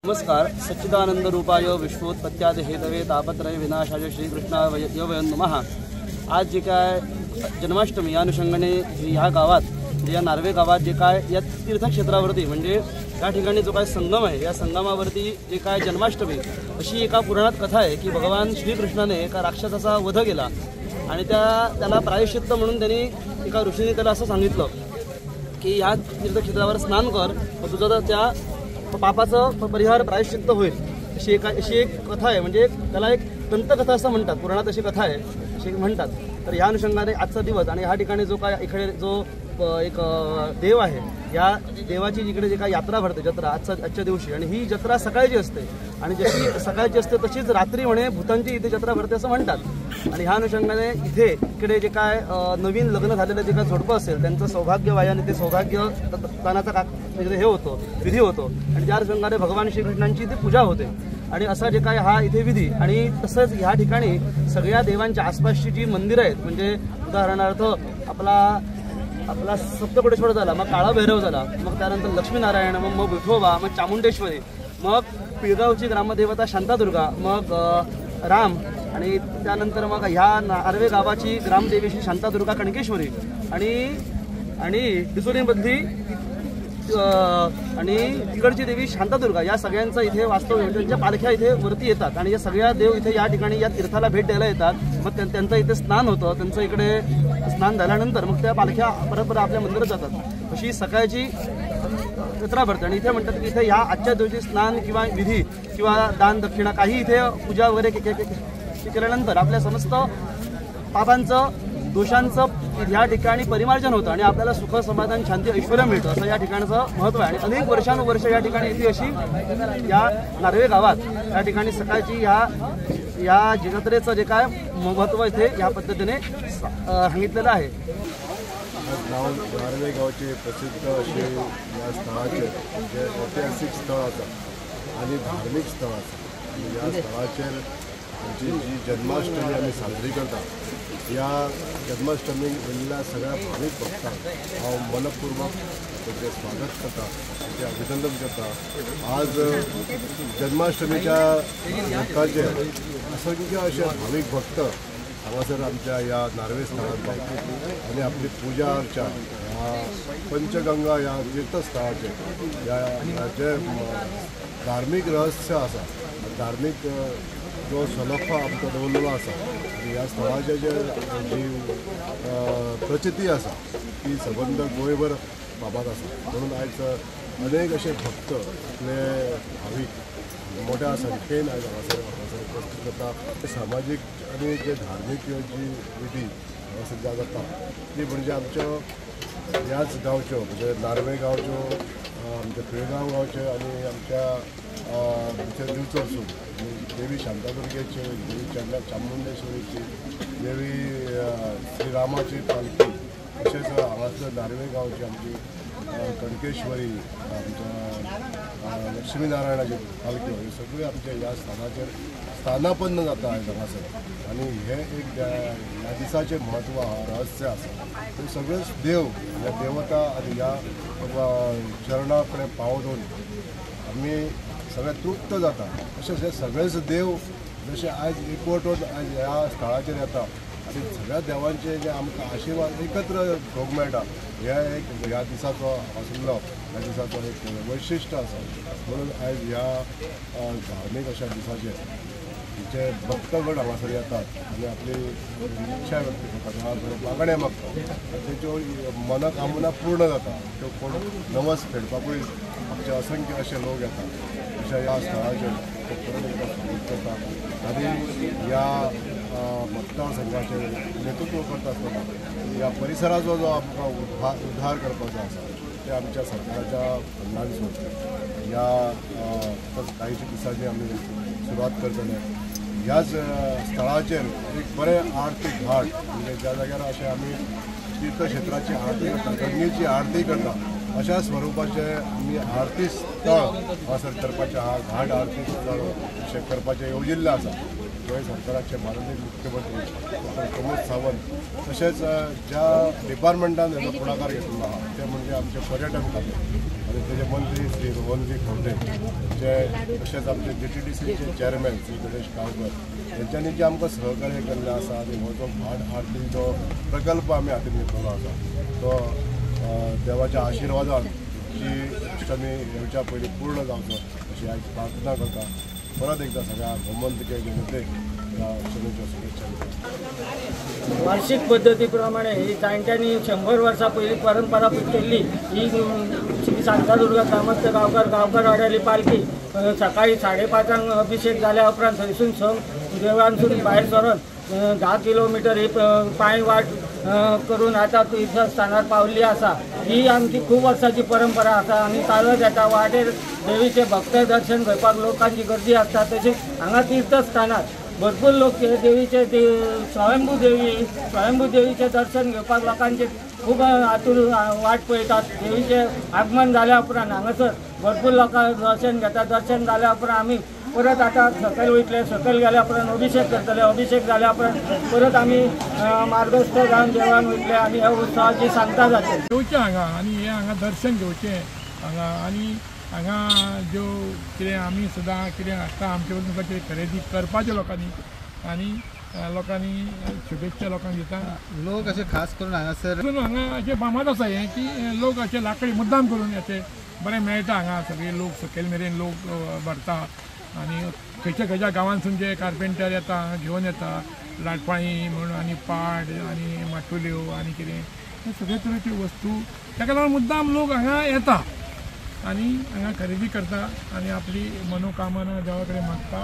नमस्कार. सच्चिदानंद रूपाय विश्वोत्पत्त्यादि हेतवे तापत्रय विनाशाय श्रीकृष्णाय वयं नमः. आज जे काय जन्माष्टमी या अनुषंगाने ह्या गावात, या नार्वे गावात जे काय या तीर्थक्षेत्रावरती म्हणजे या ठिकाणी जो काय संगम आहे या संगमावरती जे काय जन्माष्टमी अशी एका पुराणात कथा आहे की भगवान श्रीकृष्णाने एका राक्षसाचा वध केला आणि त्याला प्रायश्चित्त म्हणून त्यांनी एका ऋषीने त्याला असं सांगितलं की ह्या तीर्थक्षेत्रावर स्नान कर, मग तुझं त्या पापाचं परिहार प्रायश्चित्त होईल. अशी एक कथा आहे, म्हणजे त्याला एक दंतकथा असं म्हणतात, पुराणात अशी कथा आहे अशी म्हणतात. तर ह्या अनुषंगाने आजचा दिवस आणि ह्या ठिकाणी जो काय इकडे जो एक देव आहे या देवाची इकडे जे काय यात्रा भरते, जत्रा आजच्या दिवशी, आणि ही जत्रा सकाळची असते आणि जशी सकाळची असते तशीच रात्री म्हणे भूतांची इथे जत्रा भरते असं म्हणतात. आणि ह्या अनुषंगाने इथे इकडे जे काय नवीन लग्न झालेलं जे काय जोडपं असेल त्यांचं सौभाग्य वायाने ते सौभाग्य दानाचा म्हणजे हे होतो, विधी होतो आणि त्या अनुषंगाने भगवान श्रीकृष्णांची इथे पूजा होते. आणि असा जे काय हा इथे विधी. आणि तसंच ह्या ठिकाणी सगळ्या देवांच्या आसपासची जी मंदिरं आहेत, म्हणजे उदाहरणार्थ आपला सप्तकोटेश्वर झाला, मग काळा भैरव झाला, मग त्यानंतर लक्ष्मीनारायण, मग विठोबा, मग चामुंडेश्वरी, मग पिळगावची ग्रामदेवता शांतादुर्गा, मग राम, आणि त्यानंतर मग ह्या नार्वे गावाची ग्रामदेवीशी शांतादुर्गा कणकेश्वरी आणि डिसोलीमधली आणि तिकडची देवी शांतादुर्गा, या सगळ्यांचं इथे वास्तव त्यांच्या पालख्या इथे वरती येतात आणि या सगळ्या देव इथे या ठिकाणी या तीर्थाला भेट द्यायला येतात. मग त्यांचं इथे स्नान होतं, त्यांचं इकडे स्नान झाल्यानंतर मग त्या पालख्या परत परत आपल्या मंदिरात जातात. अशी सकाळची जत्रा भरते. आणि इथे म्हणतात की इथे ह्या आजच्या दिवशी स्नान किंवा विधी किंवा दान दक्षिणा काही इथे पूजा वगैरे केल्यानंतर आपल्या समस्त पापांचं दोषांचं ह्या ठिकाणी परिमार्जन होतं आणि आपल्याला सुख समाधान शांती ऐश्वर्य मिळतं, असं या ठिकाणचं महत्त्व आहे. आणि अनेक वर्षानुवर्ष या ठिकाणी इथे अशी या नार्वे गावात या ठिकाणी सकाळची ह्या या जत्रेचं जे काय महत्त्व इथे या पद्धतीने सांगितलेलं आहे. नार्वे गावचे प्रसिद्ध असे या स्थळाचे जे ऐतिहासिक स्थळ आसा आणि धार्मिक स्थळ आसा आणि ह्या स्थळाचेर आमची जी जन्माष्टमी आमी साजरी करता ह्या जन्माष्टमीक येयल्ल्या सगळ्या भावीक भक्तांक हांव मनपूर्वक तेंचें स्वागत करता, तेंचें अभिनंदन करता. आज जन्माष्टमीच्या भक्तांचेर असंख्य अशे भावीक भक्त हांगासर आमच्या ह्या नार्वे स्थळार पावता आनी आपली पुजा अर्चा ह्या पंचगंगा ह्या तीर्थस्थळाचेर ह्या जे धार्मीक रहस्य आसा, धार्मीक जो सलफा आमकां दवरलेलो आसा आनी ह्या स्थळाचे जे जी प्रचिती आसा ती सबंद गोंयभर बाबात आसा. म्हणून आयज अनेक अशे भक्त आपले भावीक मोठ्या संख्येन आयज हांगासर उपस्थित जाता. सामाजीक आनी जे धार्मीक जी विधी हांगासर जाता ती म्हणजे आमच्यो ह्याच गांवच्यो म्हणजे नार्वे गांवच्यो, आमच्या पिळगांव गांवच्यो आनी आमच्या दिवचलसून देवी शांतादुर्गेची, देवी चामुंडेश्वरीची, देवी श्रीरामाची पालखी, तशेंच हांगासर नार्वे गांवची आमची कणकेश्वरी, आमच्या लक्ष्मीनारायणाची पालखी, ह्यो सगळ्यो आमच्या ह्या स्थानाचेर स्थानापन्न जाता आयज हांगासर. आनी हें एक ह्या दिसाचें म्हत्व आहा, रहस्य आसा. ते सगळेच देव ह्या देवता आनी ह्या चरणा कडेन पावोवन आमी सगळे तृप्त जाता. अशें हे सगळेच देव जशे आयज एकवट आयज ह्या स्थळाचेर येता आनी सगळ्या देवांचे जे आमकां आशिर्वाद एकत्र घेवंक मेळटा, हे एक ह्या दिसाचो आशिल्लो ह्या दिसाचो एक वैशिश्ट आसा. म्हणून आयज ह्या धार्मीक अशा दिसाचेर जे भक्तगण हांगासर येतात आनी आपली इच्छा व्यक्त करतात, मागणें मागतात, तेच्यो मनोकामना पूर्ण जाता. त्यो कोण नवस फेडपाकूय आमचे असंख्य अशे लोक येतात. अशा ह्या स्थळाचेर परत एकदा स्वागत करता आनी ह्या मतदारसंघाचें नेतृत्व करता आसतना ह्या परिसराचो जो आमकां उद्धार करपाचो आसा ते आमच्या सरकाराच्या फंडांसून ह्या कांयच्या दिसांनी आमी सुरवात करतले. ह्याच स्थळाचेर एक बरें आरती घाट म्हणजे ज्या जाग्यार अशें आमी तीर्थक्षेत्राची आरती करता, गंगेची आरती करता, अशा स्वरुपाचें आमी आरती स्थळ हांगासर करपाचें आहा. घाट आरती स्थळ अशें करपाचें येवजिल्लें आसा. गोंय सरकाराचे माननीय मुख्यमंत्री डॉक्टर प्रमोद सावंत तशेंच ज्या डिपार्टमेंटान हेजो फुडाकार घेतलेलो आहा ते म्हणजे आमचें पर्यटन खातें. आनी तेजे मंत्री श्री रोहनजी खवंटे जे तशेंच आमचे GTDCचे चेअरमॅन श्री गणेश गांवकर हेंच्यांनी जे आमकां सहकार्य केल्लें आसा आनी हो जो भाट आरती जो प्रकल्प आमी हातीन घेतलेलो आसा तो देवाच्या आशिर्वादान जी अष्टमी येवच्या पयलीं पूर्ण जावचो अशी आयज प्रार्थना करता. परत एकदा सगळ्या गोमंतकीय जनतेक ह्या अष्टमीच्यो शुभेच्छा दिता. वार्षिक पद्दतीप्रमाणे ही जाणट्यांनी 100 वर्सां पयलीं परंपरा केल्ली ही श्री शांतादुर्गा ग्रामस्थ गांवकार गांवकार वाड्याली पालखी सकाळी 5:30 अभिषेक जाल्या उपरांत थंयसून संग देवळांसून भायर सरून 10 किलोमिटर ही पांय वाट करून आतां तीर्थस्थानार पावल्ली आसा. ही आमची खूब वर्सांची परंपरा आसा आनी चालत येता. वाटेर देवीचे भक्त दर्शन घेवपाक लोकांची गर्दी आसता. तशेंच हांगा तीर्थस्थानार भरपूर लोक देवीचे स्वयंभू देवीचें दर्शन घेवपाक लोकांचे खूब आतूर वाट पळयतात. देवीचें आगमन जाल्या उपरांत हांगासर भरपूर लोकां दर्शन घेतात. दर्शन जाल्या उपरांत आमी परत आतां सकयल वयतले. सकयल गेल्या उपरांत अभिषेक करतले. अभिषेक जाल्या उपरांत परत आमी मार्गस्थ जावन देवळान वयतले आनी ह्या उत्सवाची सांगता जातली. येवचें हांगा आनी हें हांगा दर्शन घेवचें हांगा आनी हांगा ज्यो कितें आमी सदां कितें हाडटा आमचे वटेन सुद्दां कितें खरेदी करपाचें लोकांनी आनी लोकांनी शुभेच्छा लोकांक दिता. लोक अशें खास करून हांगासर हांगा अशें फामाद आसा हें की लोक अशें लाकडी मुद्दाम करून अशें बरें मेळटा. हांगा सगळे लोक सकयल मेरेन लोक भरता आनी खंयच्या खंयच्या गांवांतसून जे कार्पेंटर येता हांगा घेवन येता लाटपाळी म्हूण आनी पाट आनी माटुल्यो आनी कितें हे सगळे तरेच्यो वस्तू ताका लागून मुद्दाम लोक हांगा येता आनी हांगा खरेदी करता आनी आपली मनोकामना देवा कडेन मागता.